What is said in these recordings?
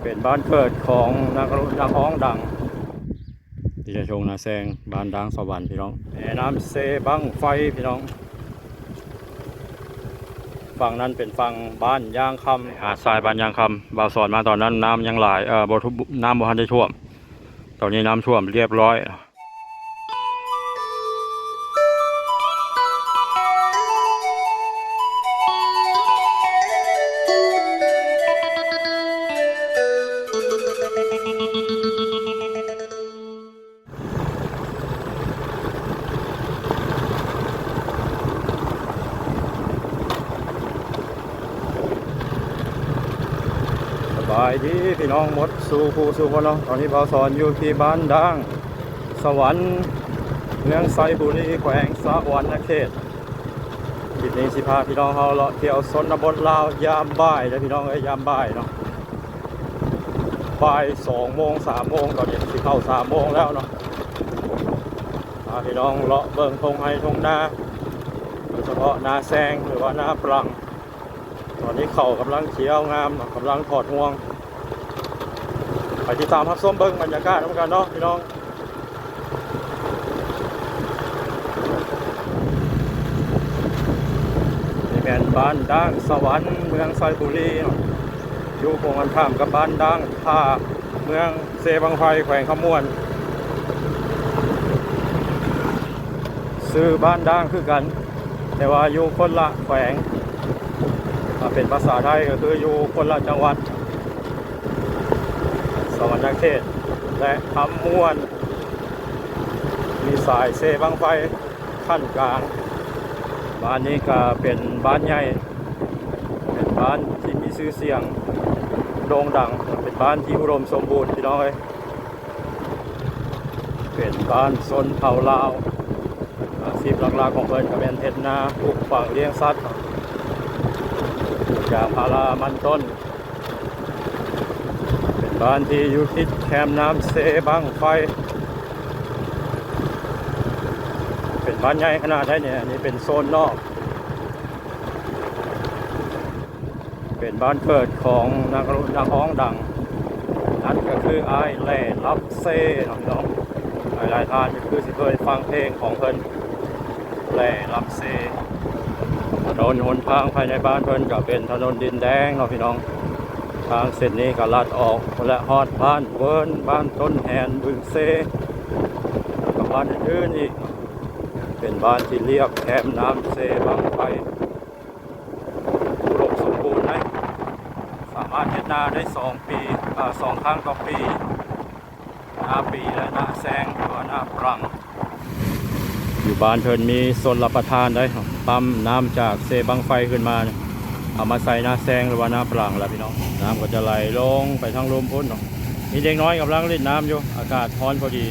ເປັນບ້ານເກີດຂອງນັກ ນັກຮ້ອງດັງ ທີ່ໄດ້ຊົງນາແຊງ ບ້ານດ່າງສະຫວັນພີ່ນ້ອງ. ແມ່ນ້ຳເຊບັ້ງໄຟພີ່ນ້ອງ. ຝັ່ງນັ້ນເປັນຝັ່ງບ້ານຢ່າງຄຳ ຫາດຊາຍບ້ານຢ່າງຄຳ. ບ່າວສອນມາຕອນນັ້ນນ້ຳຍັງຫຼາຍ ເອີ ບໍ່ ນ້ຳບໍ່ທັນໄດ້ຖ້ວມ. ຕອນນີ້ນ້ຳຖ້ວມຮຽບຮ້ອຍ. ສະບາຍດີພີ່ນ້ອງໝົດສູ່ຜູ້ສູ່ຄົນເນາະ. ຕອນນີ້ບ່າວສອນຢູ່ທີ່ບ້ານດ່າງສະຫວັນ ເມືອງໄຊບູລີ ແຂວງສະຫວັນນະເຂດ. ຄລິບນີ້ຊິພາພີ່ນ້ອງເຮົາເລາະທ່ຽວຊົນນະບົດລາວຍາມບ່າຍເດີພີ່ນ້ອງເອີຍ, ຍາມບ່າຍເນາະ. ບ່າຍສອງໂມງ ສາມໂມງ ຕອນນີ້ຊິເຂົ້າສາມໂມງແລ້ວເນາະ. ພາພີ່ນ້ອງເລາະເບິ່ງທົ່ງໄຮ່ທົ່ງນາ ໂດຍສະເພາະນາແຊງ ຫຼືວ່ານາປລັງ. ຕອນນີ້ເຂົ້າກຳລັງຂຽວງາມເນາະ, ກຳລັງຖອດຮວງ. ໄປຕິດຕາມຮັບຊົມເບິ່ງບັນຍາກາດນຳກັນເນາະພີ່ນ້ອງ. ນີ້ແມ່ນບ້ານດ່າງສະຫວັນ ເມືອງໄຊບູລີເນາະ, ຢູ່ກົງກັນຂ້າມກັບບ້ານດ່າງທ່າ ເມືອງເຊບັ້ງໄຟ ແຂວງຄຳມ່ວນ. ຊື່ບ້ານດ່າງຄືກັນ ແຕ່ວ່າຢູ່ຄົນລະແຂວງ. ຖ້າເປັນພາສາໄທກໍຄືຢູ່ຄົນລະຈັງຫວັດ, ສະຫວັນນະເຂດ ແລະ ຄຳມ່ວນ. ມີສາຍເຊບັ້ງໄຟຂັ້ນກາງ. ບ້ານນີ້ກໍເປັນບ້ານໃຫຍ່, ເປັນບ້ານທີ່ມີຊື່ສຽງໂດ່ງດັງ, ເປັນບ້ານທີ່ອຸດົມສົມບູນ ພີ່ນ້ອງເອີຍ. ເປັນບ້ານຊົນເຜົ່າລາວ, ອາຊີບຫຼັກໆຂອງເພິ່ນກໍແມ່ນເຮັດນາ, ປູກຝັງ, ລ້ຽງສັດ, ປູກຢາງພາລາ, ມັນຕົ້ນ. ເປັນບ້ານທີ່ຢູ່ຕິດແຄມນ້ຳເຊບັ້ງໄຟ, ເປັນບ້ານໃຫຍ່ຂະໜາດໃດນີ້. ອັນນີ້ເປັນໂຊນນອກ, ເປັນບ້ານເກີດຂອງນັກ ນັກຮ້ອງດັງ, ນັ້ນກໍຄືອ້າຍແຫຼ່ ລຳເຊ ເນາະພີ່ນ້ອງ. ຫຼາຍໆທ່ານກໍຄືຊິເຄີຍຟັງເພງຂອງເພິ່ນ ແຫຼ່ ລຳເຊ. ຖະໜົນຫົນທາງພາຍໃນບ້ານເພິ່ນກໍເປັນຖະໜົນດິນແດງເນາະພີ່ນ້ອງ. ທາງເສັ້ນນີ້ກໍລັດອອກ ແລະ ຮອດບ້ານເວີນ, ບ້ານຕົ້ນແຮນ, ບຶງເຊ ແລະ ກໍບ້ານອື່ນໆອີກ. ເປັນບ້ານທີ່ລຽບແຄມນ້ຳເຊບັ້ງໄຟ ອຸດົມສົມບູນໄດ໋, ສາມາດເຮັດນາໄດ້ສອງປີ ເອີ ສອງຄັ້ງຕໍ່ປີ. ນາປີ ແລະ ນາແຊງ ຫຼືວ່ານາປລັງ. ຢູ່ບ້ານເພິ່ນມີຊົນລະປະທານໄດ໋, ປ້ຳນ້ຳຈາກເຊບັ້ງໄຟຂຶ້ນມາ ເອົາມາໃສ່ນາແຊງ ຫຼືວ່ານາປລັງລະພີ່ນ້ອງ. ນ້ຳກໍຈະໄຫຼລົງໄປທາງລຸ່ມພຸ້ນເນາະ. ມີເດັກນ້ອຍກຳລັງຫຼິ້ນນ້ຳຢູ່, ອາກາດຮ້ອນພໍດີ.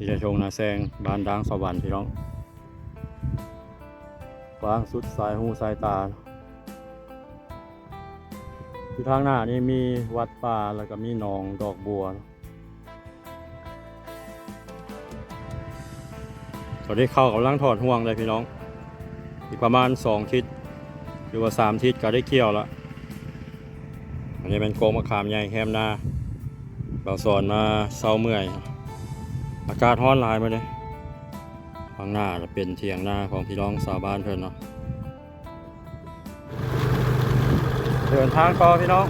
ທີ່ໄດ້ທົ່ງນາແຊງ ບ້ານດາງສະຫວັນ ພີ່ນ້ອງ ກວ້າງສຸດສາຍຫູສາຍຕາ. ຢູ່ທາງໜ້ານີ້ມີວັດປ່າ ແລ້ວກໍມີໜອງດອກບົວ. ຕອນນີ້ເຂົ້າກຳລັງຖອດຮວງເລີຍພີ່ນ້ອງ ອີກປະມານສອງທິດ ຫຼືວ່າສາມທິດກໍໄດ້ກ່ຽວລະ. ອັນນີ້ແມ່ນກົກໝາກຂາມໃຫຍ່ແຄມນາ ບ່າວສອນມາເຊົາເມື່ອຍ. ອາກາດຮ້ອນຫຼາຍມື້ນີ້. ຂ້າງໜ້າຈະເປັນຖຽງນາຂອງພີ່ນ້ອງຊາວບ້ານເພິ່ນເນາະ. ເດີນທາງຕໍ່ພີ່ນ້ອງ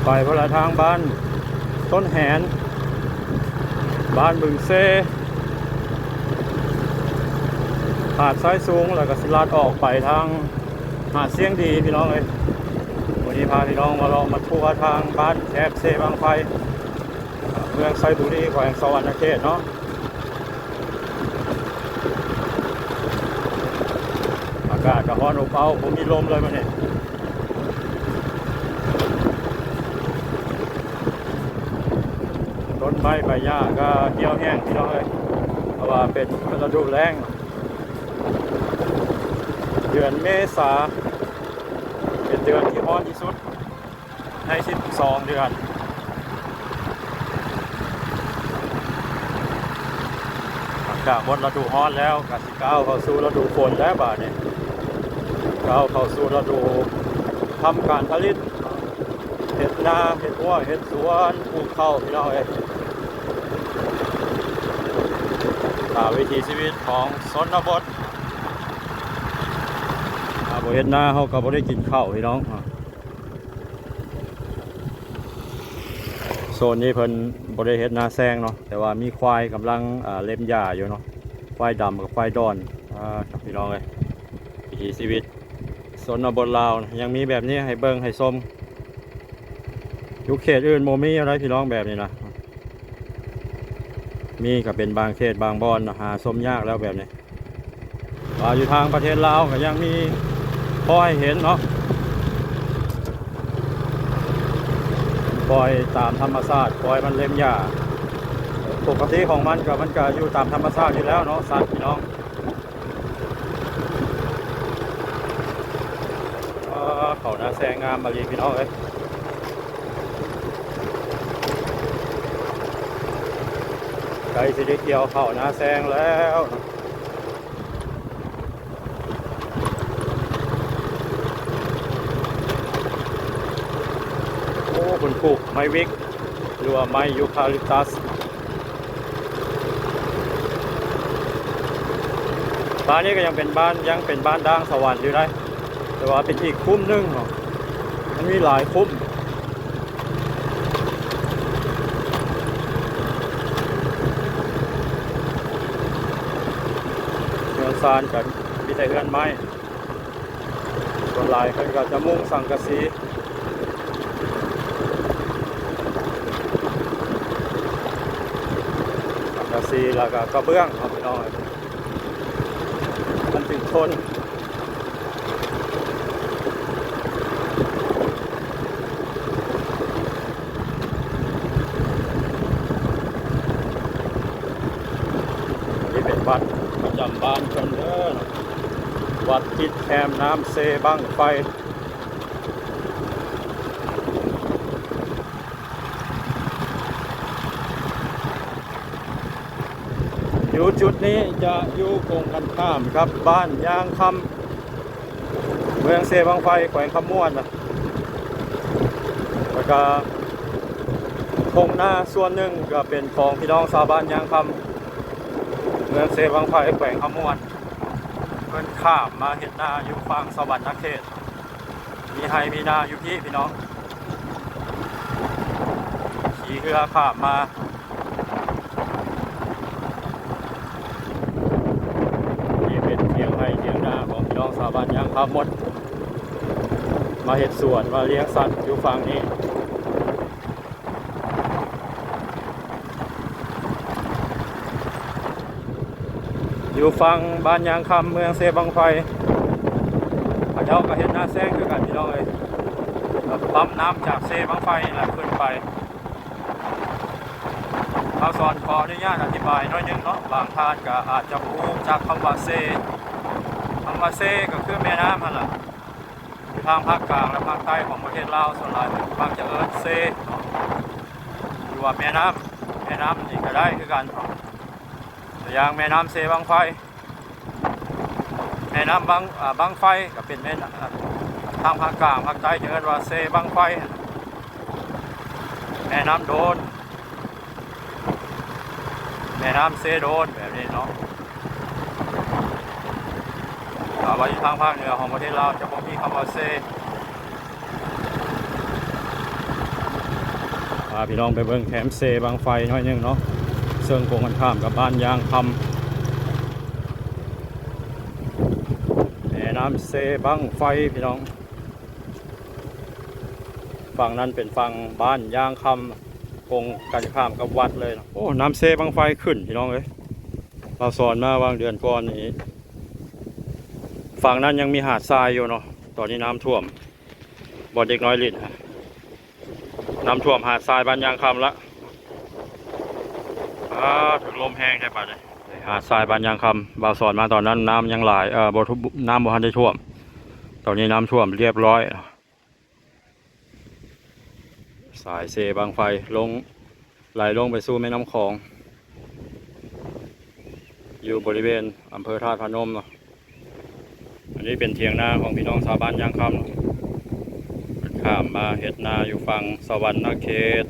ໄປພຸ້ນລະ ທາງບ້ານຕົ້ນແຫນ ບ້ານບຶງເຊ ຫາດຊາຍສູງ ແລ້ວກໍຊິລັດອອກໄປທາງຫາດຊຽງດີ ພີ່ນ້ອງເອີຍ. ມື້ນີ້ພາພີ່ນ້ອງມາເລາະມາທົວທາງບ້ານແຄບເຊບັ້ງໄຟ ເມືອງໄຊບູລີ ແຂວງສະຫວັນນະເຂດເນາະ. ອາກາດກໍຮ້ອນອົບເອົ້າ ບໍ່ມີລົມເລີຍມື້ນີ້. ຕົ້ນໄມ້ໃບຫຍ້າກໍຫ່ຽວແຫ້ງ ພີ່ນ້ອງເອີຍ ເພາະວ່າເປັນລະດູແລ້ງ. ເດືອນເມສາເປັນເດືອນທີ່ຮ້ອນທີ່ສຸດ ໃນສິບສອງເດືອນ. ຫຼັງຈາກໝົດລະດູຮ້ອນແລ້ວ ກໍຊິກ້າວເຂົ້າສູ່ລະດູຝົນແລ້ວບາດນີ້ ກ້າວເຂົ້າສູ່ລະດູທຳການຜະລິດ ເຮັດນາ ເຮັດຮົ້ວ ເຮັດສວນ ປູກເຂົ້າ ພີ່ນ້ອງເອີຍ. ຕາມວິຖີຊີວິດຂອງຊົນນະບົດ ຖ້າບໍ່ເຮັດນາ ເຮົາກໍບໍ່ໄດ້ກິນເຂົ້າ ພີ່ນ້ອງ. ໂຊນນີ້ເພິ່ນບໍ່ໄດ້ເຮັດນາແຊງເນາະ ແຕ່ວ່າມີຄວາຍກຳລັງ ອ່າ ເລັມຫຍ້າຢູ່ເນາະ ຄວາຍດຳກັບຄວາຍດອນ. ອ່າ ພີ່ນ້ອງເອີຍ ວິຖີຊີວິດຊົນນະບົດລາວນະ ຍັງມີແບບນີ້ໃຫ້ເບິ່ງໃຫ້ຊົມ. ຢູ່ເຂດອື່ນບໍ່ມີເທົ່າໃດ ພີ່ນ້ອງ ແບບນີ້ນະ ມີກໍເປັນບາງເຂດບາງບ່ອນນະ ຫາຊົມຍາກແລ້ວແບບນີ້. ວ່າຢູ່ທາງປະເທດລາວກໍຍັງມີພໍໃຫ້ເຫັນເນາະ ປ່ອຍຕາມທຳມະຊາດ ປ່ອຍມັນເລັມຫຍ້າ. ປົກກະຕິຂອງມັນກໍ ມັນກໍຢູ່ຕາມທຳມະຊາດຢູ່ແລ້ວເນາະ ສັດ ພີ່ນ້ອງ. ເອີ ເຂົ້ານາແຊງງາມອີ່ຫຼີ ພີ່ນ້ອງເອີຍ ໃກ້ຊິໄດ້ກ່ຽວເຂົ້ານາແຊງແລ້ວ. ໂອ້ ເພິ່ນປູກໄມ້ວິກ ຫຼືວ່າໄມ້ຢູຄາລິບຕັສ. ບ້ານນີ້ກໍຍັງເປັນບ້ານ ຍັງເປັນບ້ານດາງສະຫວັນຢູ່ໄດ໋ ແຕ່ວ່າເປັນອີກຄຸ້ມໜຶ່ງເນາະ ມັນມີຫຼາຍຄຸ້ມ. ເຮືອນຊານກໍມີແຕ່ເຮືອນໄມ້ ສ່ວນຫຼາຍເພິ່ນກໍຈະມຸງສັງກະສີ ສັງກະສີ ແລ້ວກໍກະເບື້ອງເນາະ ພີ່ນ້ອງເອີຍ ມັນຈຶ່ງທົນ. ນີ້ເປັນວັດປະຈຳບ້ານເພິ່ນເດີ ວັດຕິດແຄມນ້ຳເຊບັ້ງໄຟ. ຢູ່ຈຸດນີ້ຈະຢູ່ກົງກັນຂ້າມກັບບ້ານຍາງຄຳ ເມືອງເຊບັ້ງໄຟ ແຂວງຄຳມ່ວນນະ ແລ້ວກະທົ່ງນາສ່ວນໜຶ່ງກະເປັນຂອງພີ່ນ້ອງຊາວບ້ານຍາງຄຳ ເມືອງເຊບັ້ງໄຟ ແຂວງຄຳມ່ວນ ເພິ່ນຂ້າມມາເຮັດນາຢູ່ຝັ່ງສະຫວັນນະເຂດ. ມີໄຮ່ມີນາຢູ່ພີ້ພີ່ນ້ອງ ຂີ່ເຮືອຂ້າມມາ. ນີ້ເປັນຖຽງໄຮ່ຖຽງນາຂອງພີ່ນ້ອງຊາວບ້ານຍາງຄຳໝົດ ມາເຮັດສວນ ມາລ້ຽງສັດຢູ່ຝັ່ງນີ້. ຢູ່ຝັ່ງບ້ານຍາງຄຳ ເມືອງເຊບັ້ງໄຟ ເຂົາເຈົ້າກໍເຮັດນາແຊງຄືກັນພີ່ນ້ອງເອີຍ ແລ້ວກໍປ້ຳນ້ຳຈາກເຊບັ້ງໄຟນີ້ແຫຼະຂຶ້ນໄປ. ບ່າວສອນຂໍອະນຸຍາດອະທິບາຍໜ້ອຍໜຶ່ງເນາະ, ບາງທ່ານກໍອາດຈະບໍ່ຮູ້ຈັກຄຳວ່າເຊ. ຄຳວ່າເຊກໍຄືແມ່ນ້ຳຫັ້ນລະ. ຢູ່ທາງພາກກາງ ແລະ ພາກໃຕ້ຂອງປະເທດລາວ ສ່ວນຫຼາຍເພິ່ນມັກຈະເອີ້ນເຊເນາະ ຫຼືວ່າແມ່ນ້ຳ. ແມ່ນ້ຳນີ້ກໍໄດ້ຄືກັນເນາະ, ຕົວຢ່າງແມ່ນ້ຳເຊບັ້ງໄຟ, ແມ່ນ້ຳບັ້ງ ອາ ບັ້ງໄຟກໍເປັນແມ່ນ້ຳ ອາ ທາງພາກກາງ ພາກໃຕ້ຈະເອີ້ນວ່າເຊບັ້ງໄຟ, ແມ່ນ້ຳໂດນ ແມ່ນ້ຳເຊໂດນ ແບບນີ້ເນາະ. ຖ້າວ່າຢູ່ທາງພາກເໜືອຂອງປະເທດລາວຈະບໍ່ມີຄຳວ່າເຊ. ພາພີ່ນ້ອງໄປເບິ່ງແຄມເຊບັ້ງໄຟໜ້ອຍໜຶ່ງເນາະ, ເຊິ່ງກົງກັນຂ້າມກັບບ້ານຢາງຄຳ. ແມ່ນ້ຳເຊບັ້ງໄຟພີ່ນ້ອງ, ຝັ່ງນັ້ນເປັນຝັ່ງບ້ານຢາງຄຳ ກົງກັນຂ້າມກັບວັດເລີຍເນາະ. ໂອ້ ນ້ຳເຊບັ້ງໄຟຂຶ້ນພີ່ນ້ອງເອີຍ. ລາວສອນມາຫວ່າງເດືອນກ່ອນນີ້ ຝັ່ງນັ້ນຍັງມີຫາດຊາຍຢູ່ເນາະ, ຕອນນີ້ນ້ຳຖ້ວມ ບ່ອນເດັກນ້ອຍຫຼິ້ນ ນ້ຳຖ້ວມຫາດຊາຍບ້ານຢາງຄຳລະ. ອາ ຖືກລົມແຮງແທ້ບາດນີ້. ຫາດຊາຍບ້ານຢາງຄຳ ບ່າວສອນມາຕອນນັ້ນນ້ຳຍັງຫຼາຍ ເອີ ບໍ່ ນ້ຳບໍ່ທັນໄດ້ຖ້ວມ, ຕອນນີ້ນ້ຳຖ້ວມລຽບຮ້ອຍ. ສາຍເຊບັ້ງໄຟລົງ ໄຫຼລົງໄປສູ່ແມ່ນ້ຳຂອງ ຢູ່ບໍລິເວນອຳເພີທາດພະນົມເນາະ. ອັນນີ້ເປັນຖຽງນາຂອງພີ່ນ້ອງຊາວບ້ານຢາງຄຳເນາະ, ເພິ່ນຂ້າມມາເຮັດນາຢູ່ຝັ່ງສະຫວັນນະເຂດ.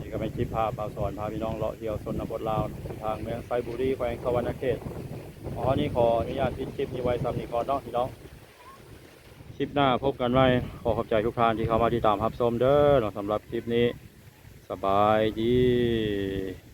ນີ້ກໍເປັນຄລິບພາບ່າວສອນພາພີ່ນ້ອງເລາະທ່ຽວຊົນນະບົດລາວ ທີ່ທາງເມືອງໄຊບູລີ ແຂວງສະຫວັນນະເຂດ. ເອົາ ນີ້ຂໍອະນຸຍາດປິດຄລິບນີ້ໄວ້ສ່ຳນີ້ກ່ອນເນາະພີ່ນ້ອງ. ຄລິບໜ້າພົບກັນໃໝ່. ຂໍຂອບໃຈທຸກທ່ານທີ່ເຂົ້າມາຕິດຕາມຮັບຊົມເດີເນາະ. ສຳລັບຄລິບນີ້ ສະບາຍດີ.